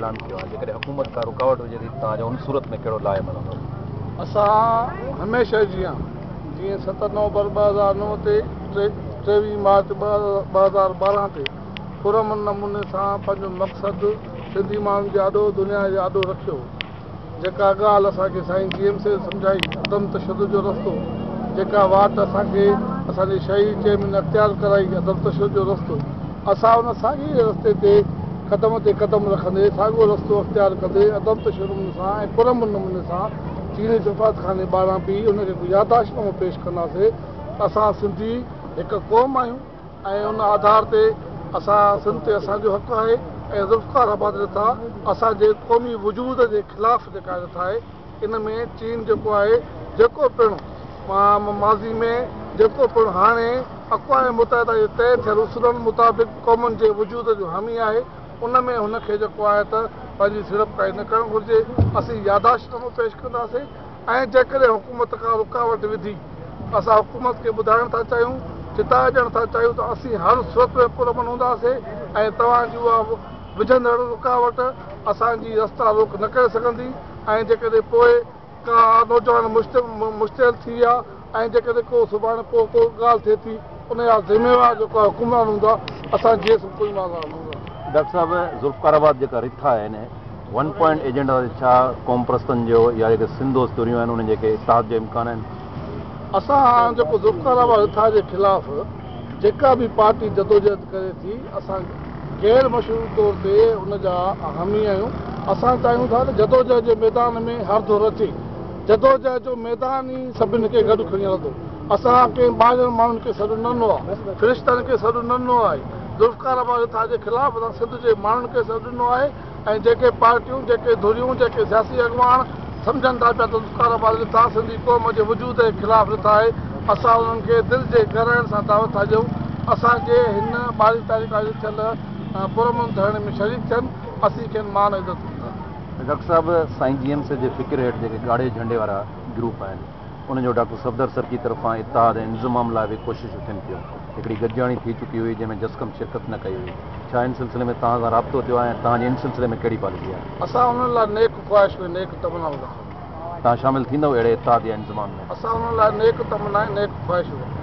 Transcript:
اعلان ڪيو آهي، جيڪڏهن حڪومت ڪا رڪاوٽ وجهي ٿي ته توهان جو ان صورت ۾ ڪهڙو لاء عمل هوندو؟ اسان هميشه جيان جيئن 7 نومبر 2009 تي 23 مارچ 2012 تي پرامن نموني سان پنهنجو مقصد سنڌي ماڻهن جي آڏو دنيا جي آڏو رکيو، جيڪا ڳالهه اسان کي سائين جي ايم سيد سمجهائي، عدم تشدد جو رستو، جيڪا واٽ اسان کي اسان جي شهيد چيئرمين اختيار ڪرائي، عدم تشدد جو رستو، اسان ان ساڳئي رستي تي قدم تي قدم رکندي، ساڳيو رستو اختيار ڪندي، عدم تشدد نموني سان ۽ پرامن نموني سان چيني سفارتخاني ٻاهران بيهي ان کي هڪ يادداشت نامو پيش ڪنداسين ته اسان سنڌي هڪ قوم آهيون ۽ ان آڌار تي اسان سنڌ تي اسان جو حق آهي ۽ ذوالفقار آباد رٿا اسان جي قومي وجود جي خلاف جيڪا رٿا آهي ان ۾ چين جيڪو آهي جيڪو پڻ ماضي ۾ جيڪو پڻ هاڻي اقوام متحده جي طئي ٿيل اصولن مطابق قومن جي وجود جو حامي آهي ان ۾ هن کي جيڪو آهي ته پنهنجي سيڙپڪاري نه ڪرڻ گهرجي. اسين ياداشت نامو پيش ڪنداسين ۽ جيڪڏهن حڪومت ڪا رڪاوٽ وڌي ته اسان حڪومت کي ٻڌائڻ ٿا چاهيون، چتاء ڏيڻ ٿا چاهيون ته اسين هر صورت ۾ پرامن هونداسين ۽ توهان جي اها وجهندڙ رڪاوٽ اسان جي رستا روڪ نه ڪري سگهندي ۽ جيڪڏهن پوء ڪا نوجوان مشتعل ٿي ويا ۽ جيڪڏهن ڪو سڀاڻي پوء ڪو ڳالهه ٿئي ٿي ان جا ذميوار جيڪو آهي حڪمران هوندا، اسان جيئي سڀ ڪوئي مالدار نه هوندا. ڊاڪٽر صاحب ذوالفقار آباد جيڪا رٿا آهي ان ون پوائنٽ ايجنڊا تي ڇا قومپرستن جو يا جيڪي سنڌ دوست ڌريون آهن انهن جي ڪي اتحاد جو امڪان آهن؟ اسان جيڪو ذوالفقار آباد رٿا جي خلاف جيڪا به پارٽي جدوجهد ڪري ٿي اسان غير مشروط طور تي ان جا حامي آهيون. اسان چاهيون ٿا ته جدوجهد جي ميدان ۾ هر ڌر اچي. جدوجهد جو ميدان ئي سڀني کي گڏ کڻي هلندو. اسان ڪنهن ٻاهرين ماڻهن کي سڏ نه ڏنو آهي، فرشتن کي سڏ نه ڏنو آهي. ذوالفقار آباد رٿا جي خلاف اسان سنڌ جي ماڻهن کي سڏ ڏنو آهي ۽ جيڪي پارٽيون، جيڪي ڌريون، جيڪي سياسي اڳواڻ سمجهن ٿا پيا ته ذوالفقار آباد رٿا سنڌي قوم جي وجود جي خلاف رٿا آهي، اسان انهن کي دل جي گهراين سان دعوت ٿا ڏيون اسان جي هن 12 تاريخ آيوجت ٿيل پرامن ڌرڻي ۾ شريڪ ٿين، اسين کين مان ۽ عزت ڏينداسين. ڊاڪٽر صاحب سائين جي ايم سيد جي فڪر هيٺ جيڪي ڳاڙهي جهنڊي وارا گروپ آهن ان جو ڊاڪٽر صفدر سرڪي طرفان اتحاد ۽ انضمام لاء به ڪوششون ٿين پيون. هڪڙي گڏجاڻي ٿي چڪي هئي جنهن ۾ جسقم شرڪت نه ڪئي هئي. ڇا ان سلسلي ۾ توهان سان رابطو ٿيو آهي ۽ توهان جي ان سلسلي ۾ ڪهڙي پاليسي آهي؟ اسان انهن لاء نيڪ خواهشون ۽ نيڪ تمنائون رکون ٿا. توهان شامل ٿيندؤ اهڙي اتحاد يا انضمام ۾؟ اسان انهن لاء نيڪ تمنا ۽ نيڪ خواهشون رکون ٿا.